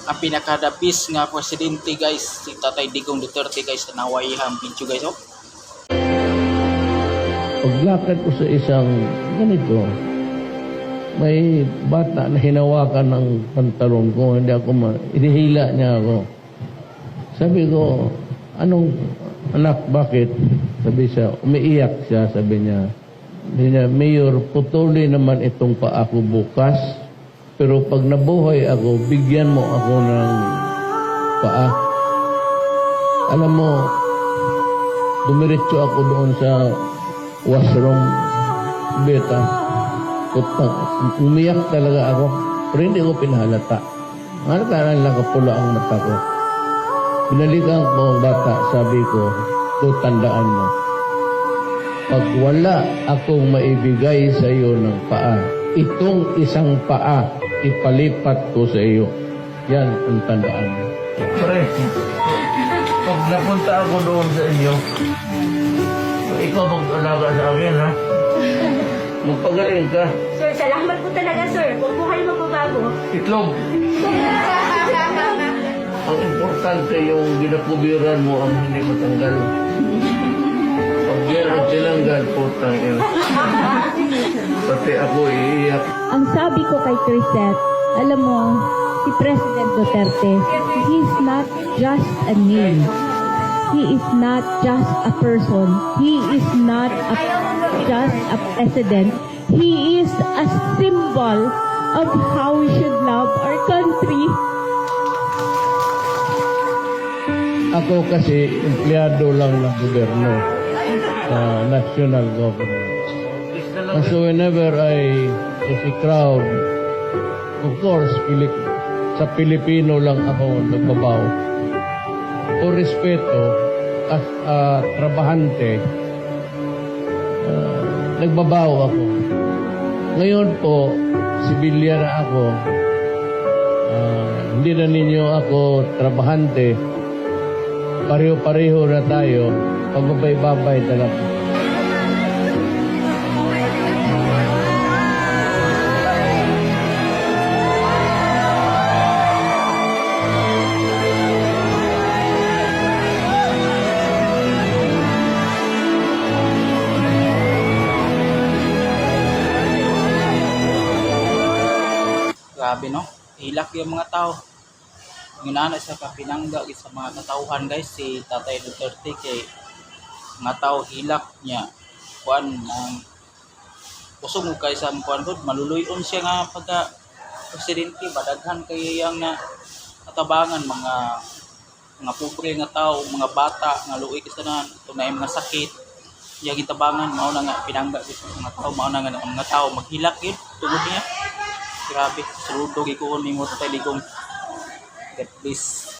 Ang pinaka the best nga presidente, guys, si Tatay Digong Duterte, guys. Tanaway ang video, guys, oh. Paglakad ko sa isang ganito, may bata na hinawakan ng pantalon ko, hindi ako ma... Inihila niya ako. Sabi ko, "Anong anak, bakit?" Sabi siya, umiiyak siya, sabi niya. Sabi niya, "Mayor, putulin naman itong paa ko bukas, pero pag nabuhay ako, bigyan mo ako ng paa." Alam mo, dumiretso ako doon sa washroom, beta. Putang, umiyak talaga ako. Pero hindi ko pinahalata. Halata na lang kapula ang mata ko. Binalikan ko ang bata, sabi ko, "Ito, tandaan mo. Pag wala akong maibigay sa iyo ng paa, itong isang paa, ipalipat ko sa iyo. Yan ang tandaan mo." Pre, pag napunta ako doon sa inyo, ikaw mag-alaga sa akin, ha? Magpagaling ka. Sir, salamat po talaga, sir. Huwag po kayo magbabago. Itlog. Ang importante, yung ginakubiran mo ang hindi matanggal. Pag yan ang tinanggal, putang ina. Pati ako iiyak. Ang sabi ko kay Trisette, alam mo, si President Duterte, he's not just a name. He is not just a person. He is not just a president. He is a symbol of how we should love our country. Ako kasi empleyado lang ng gobyerno, sa national government. And so whenever I see crowd, of course, sa Pilipino lang ako nagba-bow. O respeto, as a trabahante, nagba-bow ako. Ngayon po, sibilyan na ako. Hindi na ninyo ako trabahante. Pareho-pareho na tayo. Pababay-babay talaga. Grabe, no? Hilak yung mga tao. Nginana siya ka pinangga gid sa mga katawhan, guys, si Tatay Duterte kay mga tao hilak niya, kuan ang kusog mo kay sa kuan gud, maluluyon siya nga pagka presidente badaghan kay iyang na katabangan, mga pobre nga tao, mga bata nga luoy tanan, tunay mga sakit iya gitabangan. Mao na nga pinangga gid sa mga tao, mao na nga ang mga tao maghilak gid tungod niya. Grabe, saludo gyud ko nimo, Tatay Digong. God bless.